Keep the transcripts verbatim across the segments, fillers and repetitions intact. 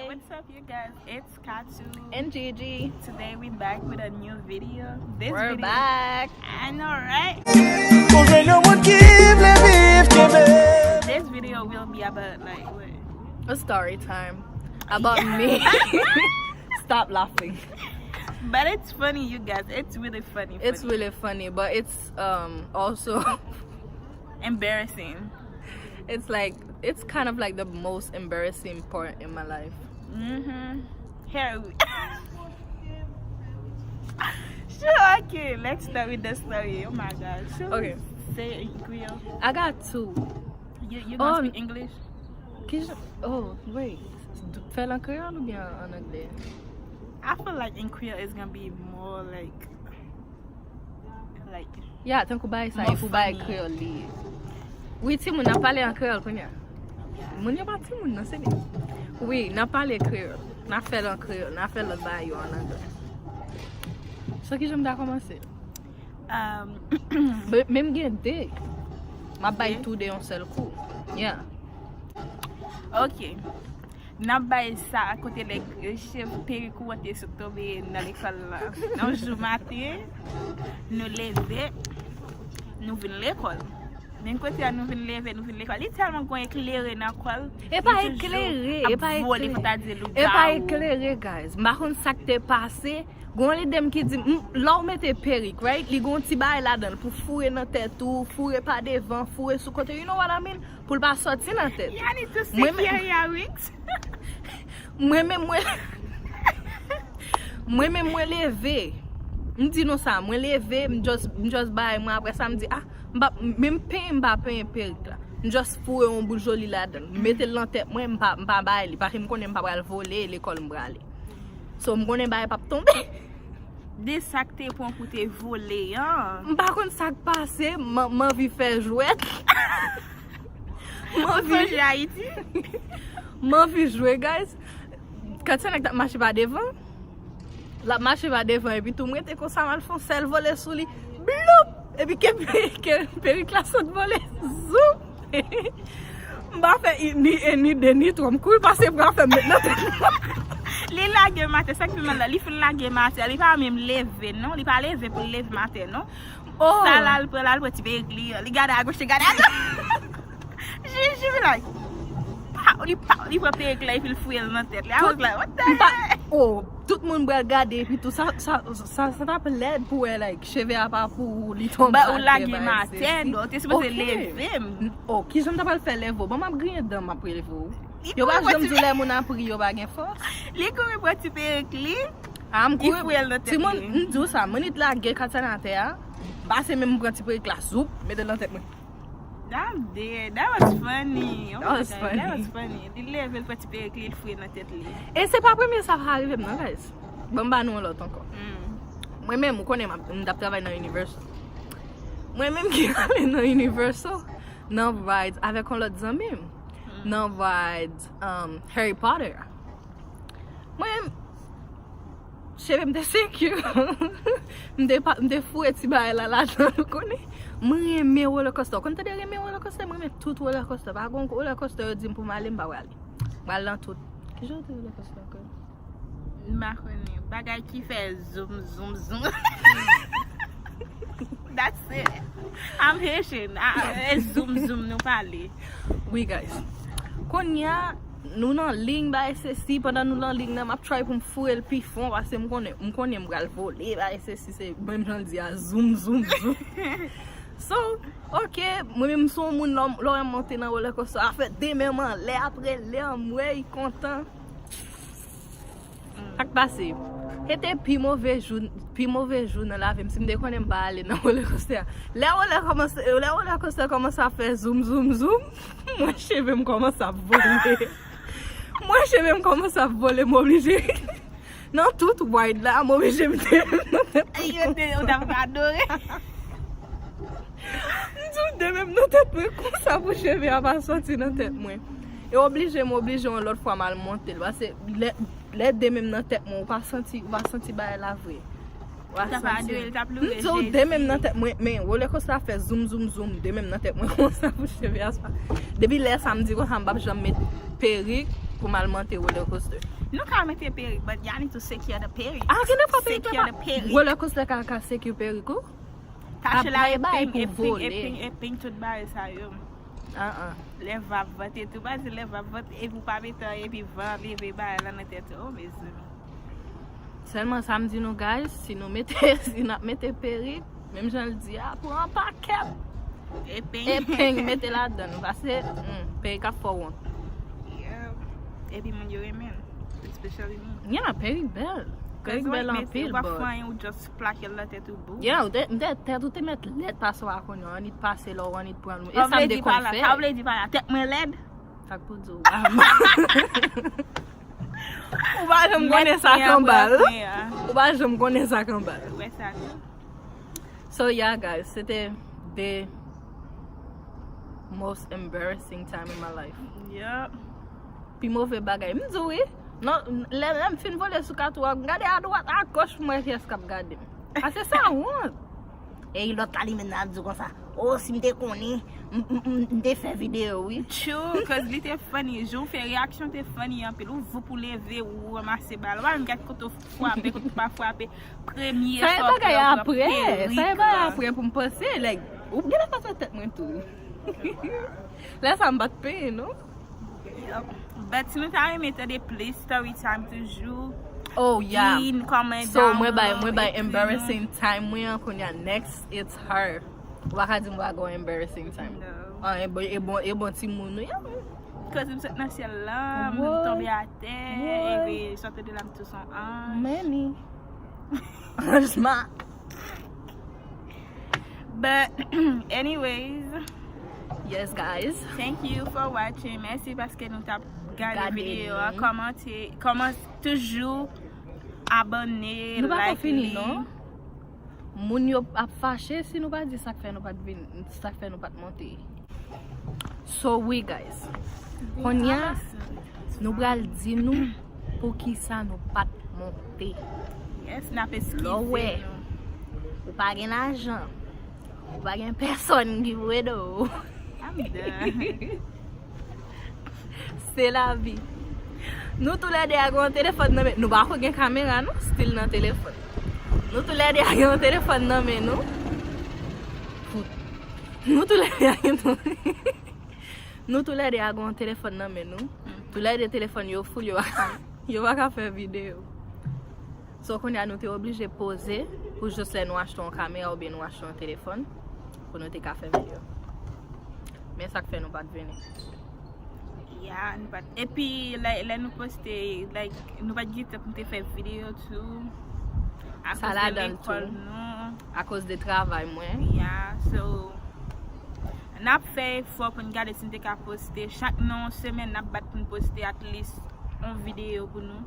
What's up, you guys? It's Katu. And Gigi. Today we back with a new video. This We're video, back. I know, right? Ou jwenn yon moun ki vle viv kenbe. This video will be about, like, what? A story time about me. Stop laughing. But it's funny, you guys. It's really funny. It's funny. Really funny, but it's um also Embarrassing. It's like it's kind of like the most embarrassing part in my life. Mm-hmm. Here we. So, okay, let's start with the story. Oh my God. So, Okay. Say it in Creole. I got two. You you Oh. gonna speak English? Ki jan, oh, wait. Fè l an kreyòl oubyen an anglè? I feel like in Creole it's gonna be more like like Ya, tankou bagay sa, More e pou bagay funny. Kreyòl li ye. Wi, timoun, n ap pale an kreyòl kounye a. Moun yo pa timoun nan, se li. Wi, n ap pale kreyòl. N ap fè l an kreyòl, n ap fè lòt bagay yo an anglè. So, ki jan m ta kòmanse? um Men men m gen de. M ap bay Ok. Tou de yon sèl kou. Yeah. Ok. N ap bay sa kote lè cheve perik ou an te sot tonbe nan lekòl la. Nan jou maten, nou leve, nou vin lekòl. Men kote a nou vin leve, nou vin lekòl. Li tèlman gon eklere nan kòl. E pa eklere, e pa eklere. Fota di loup E pa garou. Eklere, guys. M pa konn sa k te pase. Gon lide m ki di m, lè w mete perik, right? Li gon ti bagay ladan l pou foure nan tèt ou, foure pa devan, foure sou kote. You know what I mean? Pou l pa sòti nan tèt. Y'all need to Mwen secure your wings. Mwen menm mwen Mwen menm mwen leve. M di nou sa, mwen leve, m just, m just bay mwen apre sa m di ah, m pa, men m penyen, m pa penyen perik la. M just foure yon boul joli ladan l. M mete l nan tèt mwen, m pa, m pa bay li. Paske m konnen m pa pral vole, lekòl m prale. So m konnen bagay p ap tonbe. De sa k te pran pou te vole an. M pa konn sa k pase, m m anvi fè jwèt. M anvi Sonje Ayiti. M anvi jwe, guys. Kantye nèg t ap mache pa devan. L ap mache pa devan, epi tou m rete konsa, m al fè yon sèl vole sou li. Bloup! Epi ke, ke perik la sot vole. Zoup! M pa fè i- ni en, ni de, ni twa. M kouri pase bra fè m met nan tèt mwen. Li lage m atè, sa k pi mal la, li fin lage m atè, li pa menm leve non, li pa leve pou l leve m atè non. Oh! Sa la, l pran, la, l pran ti perik li, li gade agoch, li gade adwat. Jiji, like, pa, li pa, li pran perik la, epi l fouye l nan tèt li. I was like, what the M pa- heck? Oh, tout moun pral gade, epi tou, sa, sa, sa, sa t ap lèd pou wè, like, cheve a pa pou ou, li tonbe Ba, ou atè, lage m bagay atè, sesi. non, te sipoze Ok. Leve m. Oh, ki jan m ta pral fè leve w? Ban m ap griyen dan m ap rele w. Li Yo pa pran janm ti- di lè moun ap ri, yo pa gen fòs. Li kouri pran ti perik li. Ah, m Li kouri. fouye l nan tèt Timoun, li. M di w sa, m annik lage Katiana atè a. Pase men m pran ti perik la, zoup, mete l nan tèt mwen. That was dead. That was funny. Oh That my was God, funny. That was funny. Li leve l pran ti perik li, l fouye nan tèt li. E se pa premye sa pa rive m nan, guys. Ban m ba nou yon lòt ankò. Mm. Mwen menm, ou konnen, m ap- m t ap travay nan Universal. Mwen menm ki ale nan Universal, nan rides avèk yon lòt zanmi m. Nan rides um, Harry Potter. Mwen, cheve m te secure. M te pa- m te foure ti bagay la ladan, ou konnen. Mwen renmen roller coaster. Ou konn tande renmen roller coaster? Mwen renmen tout roller coaster. Pa gon roller coaster yo di m pou m ale, m pa prale. M pral nan tout. Ki jan te roller coaster ankò? M pa konnen. Bagay ki fè zoom, zoom, zoom. That's it. I'm Haitian. Ah, e zoom, zoom nou pale. Wi, guys. Kounye a, nou nan liy, bagay sesi, pandan nou nan liy nan, m ap try pou m foure l pi fon, paske m konnen, m konnen m pral vole, bagay sesi, se menm jan l di a, zoom, zoom, zoom. So, ok, mwen menm m se yon moun, lè w- lè w monte nan roller coaster, a fè de men m anlè, apre lè m wè, kontan. Sa k pase? Se te pi move jou, pi move jou nan lavi m. Si m te konnen m pa ale nan roller coaster a. Lè roller kòmanse, lè roller coaster kòmanse ap fè zoom, zoom, zoom, mwen cheve m kòmanse ap vole. Mwen cheve m kòmanse ap vole, m oblije. Nan tout ride la, m oblije mete nan tèt Yo te, yo t ap adore. M di w de men m nan tèt mwen konsa pou cheve a pa soti nan tèt mwen. E oblije, m oblije yon lòt fwa m al monte l. Paske lè, lè de men m nan tèt mwen, ou pa santi, ou pa santi bagay la vre. Ou pa Ou t ap santi. adore, l t ap M loure di w de men m nan Jezi. Tèt mwen, men roller coaster a fè zoom, zoom, zoom, de men m nan tèt mwen konsa pou cheve a sa. Depi lè sa, m di konsa, m p ap janm met perik pou m al monte roller coaster. Nou ka mete perik, but y'all need to secure the perik. Ah, gen de fwa perik la pa. Secure the perik. Roller coaster ka, ka secure perik ou? Tache la, epeng, epeng, epeng, epeng, tout bagay sa yo. Ah, ah. Lè van ap vante tou, pa di lè van ap vante, epi w pa mete anyen, epi van ap leve bagay la nan tèt ou. Oh, mezanmi. Sèlman sa m di nou, guys, si nou mete, si n ap mete perik, menm jan l di a, pran pakèt epeng, mete ladan l, paske, hmm, perik ap fè w wont. Yeah. Epi moun yo renmen l, especially me. Yeah, perik bèl. Perik bèl anpil, but. Ou pa fè anyen, ou just plake l nan tèt ou, boom. Yeah, ou te, m te, tèt ou te mèt lèd pase w a kounye a, annik pase la, ou annik pran l. E sa m te konn fè. Sa vle di pa la, tèt mwen lèd? Sa k pou di w. Ou pa janm konnen sa k anba l. Ou pa janm konnen sa k anba l. Ou wè sa tou. So yeah, guys, se te the most embarrassing time in my life. Yep. Pi move bagay. M di w wi. Non, lè, lè m fin vole sou kat ou a, m gade adwat, agoch, m wè kiyès k ap gade m. Paske sa wont. E lòt la li menm nan ap di w konsa, "Oh, si m te konnen, m, m, m, m te fè videyo wi." True, 'cause li te funny. Jou w fè reyaksyon te funny anpil. Ou voup ou leve, ou ranmase bal. Ou pa menm gad kote w frape, kote w pa frape. Premye fwa w pran perik la. Sa e bagay apre pou m panse, like, ou gen lè pa fè tèt mwen tou. Lè sa m pa t penyen, non? But si nou ta renmen tande plis story time toujou, oh yeah, di n kòmantè. So mwen bay, mwen bay embarrassing time mwen an kounye a, next it's her. Ou pa ka di m pa gen embarrassing time. No. Ah, e bon, e bon, e bon timoun ou ye. 'Cause m sot nan syèl la, m tonbe atè, epi sot de la m tou son anj. Meni. Franchman. But anyways, yes guys, thank you for watching. Mèsi paske nou t ap gade videyo a, kòmante, kòmante toujou, abòne, like li. Nou pa fini non. Moun yo ap fache si nou pa di sa k fè nou pa t vin, sa k fè nou pa t monte. So wi guys, kounye a nou pral di nou poukisa nou pa t monte. Yes, n ap eskize nou. Lè w wè ou pa gen lajan, ou pa gen pèsòn ki pou ede w. I'm done. Se lavi. Nou toulède a gen yon telefòn nan men nou. Pa ko gen kamera non, still nan telefòn. Nou toulède a gen yon telefòn nan men nou. Fout. Nou toulède a gen, nou toulède a gen yon telefòn nan men nou. Toulède telefòn yo full, yo pa ka, yo pa ka fè videyo. So kounye a nou te oblije poze pou jis lè nou achte yon kamera oubyen nou achte yon telefòn pou nou te ka fè videyo. Men sa k fè nou pa t vini. Ya, nou pa t. Epi lè, lè nou poste, like, nou pa t gen tan pou nou te fè videyo tou. Sa ladan l tou. Akoz de lekòl nou. Akoz de travay mwen. Ya, so n ap fè efò pou n gade si n te ka poste. Chak nan yon semèn n ap bat pou n poste at least yon videyo pou nou.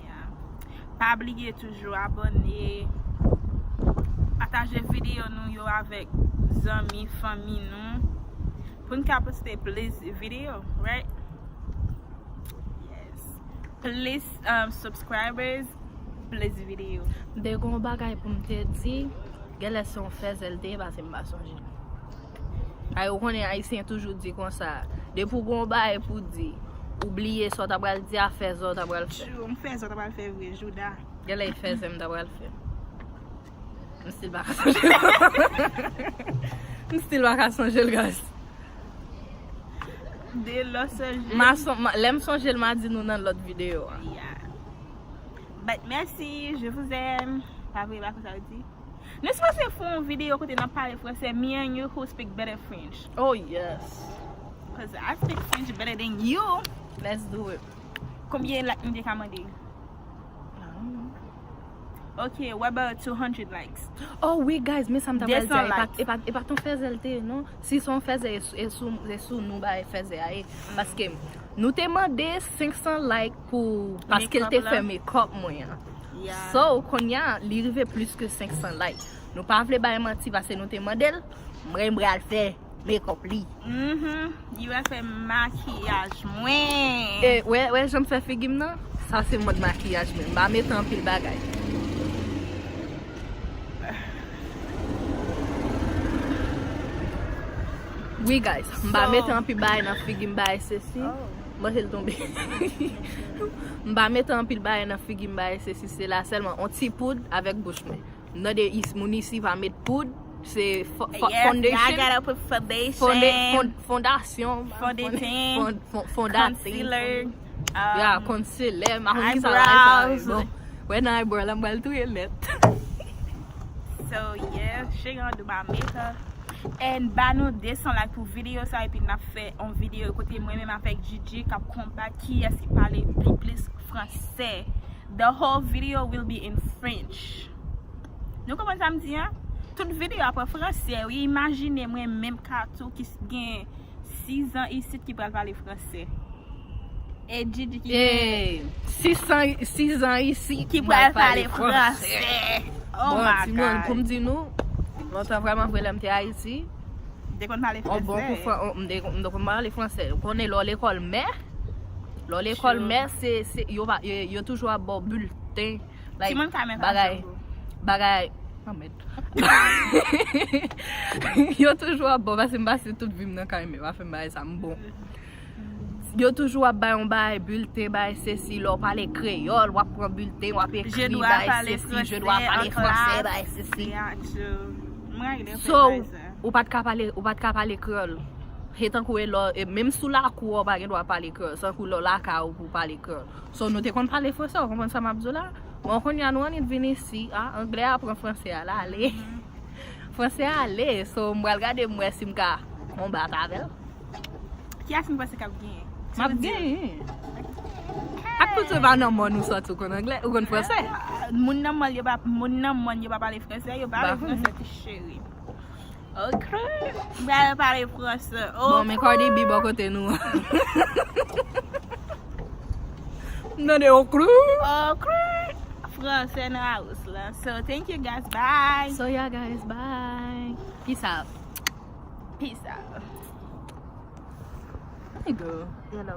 Yeah. Pa bliye toujou abòne, pataje videyo nou yo avèk zanmi, fanmi nou, pou n ka poste plis videyo, right? Yes. Plis, um, subscribers, plis videyo. M te gen yon bagay pou m te di, genlè se yon fèzè l te ye, paske m pa sonje. Ay, ou konnen ayisyen toujou di konsa, depi w gen yon bagay pou di, ou bliye sa w ta pral di a, fè sa w ta pral fè. True, m fè sa w ta pral fè vre, jouda. Genlè e fèzè m ta pral fè. M still pa ka sonje l. M still pa ka sonje l, guys. De lò sonje. M a son-, m a, lè m sonje l, m a di nou nan lòt videyo a. Yeah. But merci, je vous aime. Pa vre, pa konsa yo di. Nou sipoze fè yon videyo kote n ap pale fransè, me and you who speak better French. Oh, yes. 'Cause I speak French better than you. Let's do it. Konbyen like nou te ka mande? I don't know. Ok, what about two hundred likes? Oh wi, guys, men sa m ta pral di a, e pa, e pa, e pa t yon fèzè l te ye, non. Si se yon fèzè, e sou, e sou, e sou nou bay fèzè a ye. Paske nou te mande senk san like pou, paske l te fè make up mwen an. Yeah. So, kounye a, li rive plis ke senk san like. Nou pa vle bay manti, paske nou te mande l, mwen m pral fè make up li. Mhm. Li pral fè makiyaj mwen. E, wè, wè jan m fè figi m nan? Sa se mòd makiyaj mwen. M pa mete anpil bagay. Wi, guys, m pa mete anpil bagay nan figi m, bagay sesi. Oh. Manje l tonbe. M pa mete anpil bagay nan figi m, bagay sesi sela, sèlman on ti poud avèk bouch mwen. M tande is-, moun isi pa met poud, se fo-, fo-, Yes, foundation. I gotta put foundation, Fonde-, fon-, fondasyon. Fondation, Fon-, fon-, fondatin. Concealer, Ya, um, concealer. M pa konn ki sa la, sa, eyebrows. Bon, wè nan eyebrow la, m pral touye l nèt. So yeah, she gonna do my makeup. And ba nou de san like pou videyo sa, epi n ap fè yon videyo kote mwen menm avèk Gigi k ap konba kiyès ki pale pi plis fransè. The whole video will be in French. Nou konprann sa m di an? Tout videyo ap an fransè, wi. Imajine mwen menm Katou ki s-, gen sis zan isit ki pral pale fransè. E Gigi ki gen Hey, sis zan, sis zan isi, ki m pral pral pale fransè. Oh Bon, my timoun, pou m God. Di nou, lontan vrèman vre lè m te Ayiti, Te konn pale on bon kou fransè. fran-, on, m te, m te konn pale fransè. Ou konnen lè w lekòl mè, lè w lekòl Sure. Mè, se, se, yo, pa- yo, yo toujou ap ba w bilten. Like, Timoun ka men bagay, fransè, bro. Bagay, oh, mèd. Yo toujou ap ba w, paske m pase tout vi m nan kay mè, pa fè m bagay sa, m bon. Yo toujou ap bay yon bagay, bilten, bay sesi, lè w pale kreyòl, w ap pran bilten, w ap Je ekri, dois bay parler sesi, français je dois en parler français, classe. Bay sesi. Yeah, true. Mwen regle So, bagay sa. Ou pa t ka pale, ou pa t ka pale kreyòl. E tankou e lò, e menm sou lakou a, ou pa gen dwa pale kreyòl. Tankou lò lakay ou pou pale kreyòl. So, nou te konn pale fransè, ou konprann sa m ap di w la? Bon, kounye a nou annik vin isi, a, anglè a pran fransè a, l ale. Fransè a ale, so, m pral gade m wè si m ka konbat avè l. Kiyès nou panse k ap genyen? M ap genyen. Ak tout se pa nan mòn ou sòti, ou konn anglè, ou konn fransè. Moun nan mòn yo pa, moun nan mòn yo pa pale fransè, yo pale Ba, fransè ti cheri. Ok. M pral pale fransè. Bon, men Cardi B bò kote nou. M tande okru. Ok. Fransè nan house la. So, thank you guys. Bye. So yeah, guys, bye. Peace out. Peace out. Nigga.